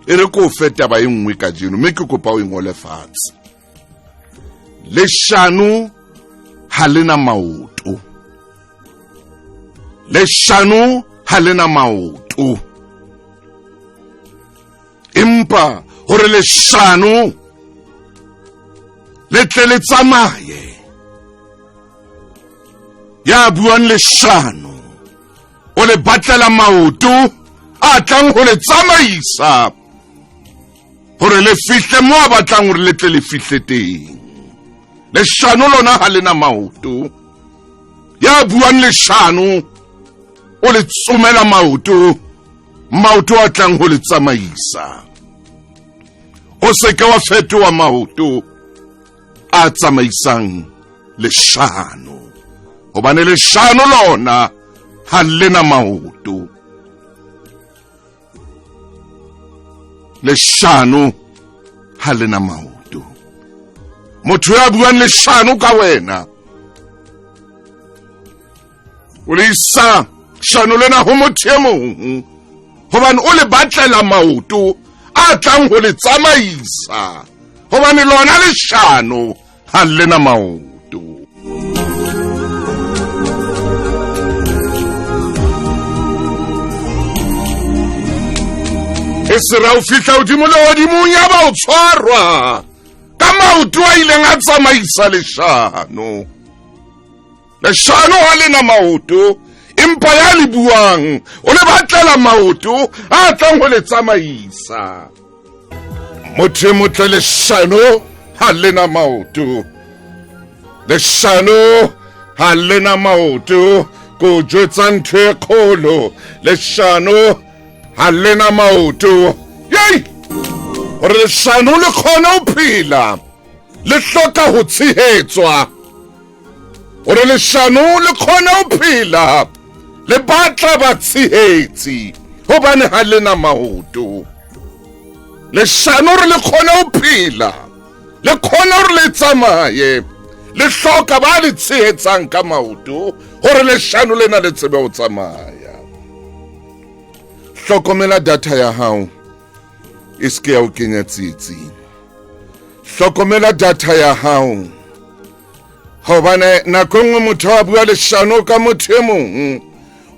E re ko fe taba e nngwe kajeno, mme ke kopa o e ngole fatshe. Leshano ha le na maoto. Leshano ha le na maoto. Empa hore leshano le tle le tsamaye, ya buang leshano o le batlela maoto a tlang ho le tsamaisa hore le fihle mo a batlang hore le tle le fihle teng. Leshano lona ha le na maoto. Ya buang leshano o le tsomela maoto, maoto a tlang ho le tsamaisa. O se ke wa fetoha maoto a tsamaisang leshano, hobane leshano lona ha le na maoto. Leshano ha le na maoto. Motho ya buang leshano ka wena o le isa shano lena ho motho e mong, hobane o le batlela maoto a tlang ho le tsamaisa, hobane lona leshano ha le na maoto. E sera o fihla hodimo le hodimong ya ba o tshwarwa ka maoto a ileng a tsamaisa leshano. Leshano ha le na maoto, empa ya le buang o le batlela maoto a tlang ho le tsamaisa. Motho e motle, leshano ha le na maoto. Leshano ha le na maoto. Ko jwetsa ntho e kgolo, leshano ha le na maoto. Yei! Hore leshano le kgone ho phela, le hloka ho tshehetswa. Hore leshano le kgone ho phela, le batla batshehetsi, hobane ha le na maoto. Leshano hore le kgone ho phela, le kgone hore le tsamaye, le hloka ba le tshehetsang ka maoto hore leshano lena le tsebe ho tsamaya. Hlokomela data ya hao e se ke ya o kenya tsietsing. Hlokomela data ya hao, hobane nako e nngwe motho a bua leshano ka motho e mong,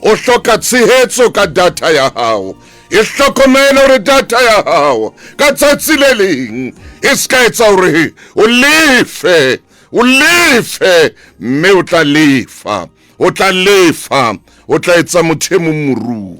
o hloka tshehetso ka data ya hao. E hlokomele hore data ya hao ka tsatsi le leng e se ka etsa hore o lefe, o lefe, mme o tla lefa, o tla lefa, o tla etsa motho e mong morui.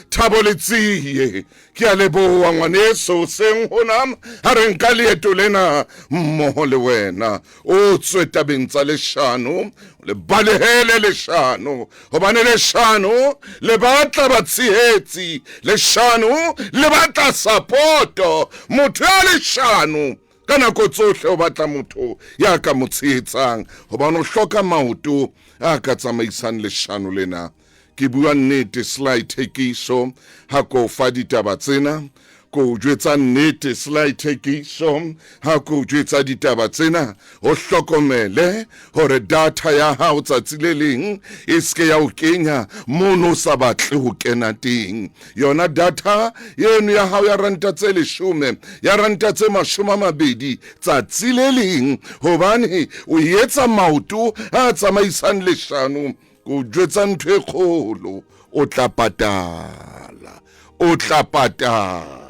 Thabo Letsie, ke a leboha ngwaneso, seng hona ha re nka leeto lena mmoho le wena. O tswe tabeng tsa leshano, le balehele leshano, hobane leshano le batla batshehetsi, leshano le batla sapoto. Motho ya leshano ka nako tsohle o batla motho ya ka mo tshehetsang, hobane o hloka maoto a ka tsamaisang leshano lena. Ke bua nnete, Sly Thekiso, ha ko fa ditaba tsena. Ko jwetsa nnete, Sly Thekiso, ha ko jwetsa ditaba tsena. O hlokomele hore data ya hao tsatsi le leng e se ya o kenya mono o sa batle ho kena teng. Yona data eno ya hao ya ranta tse 10, ya ranta tse 20 tsatsi le leng, hobane o etsa maoto a tsamaisang leshano. Ko jwetsa ntho e kgolo, o tla patala, o tla patala.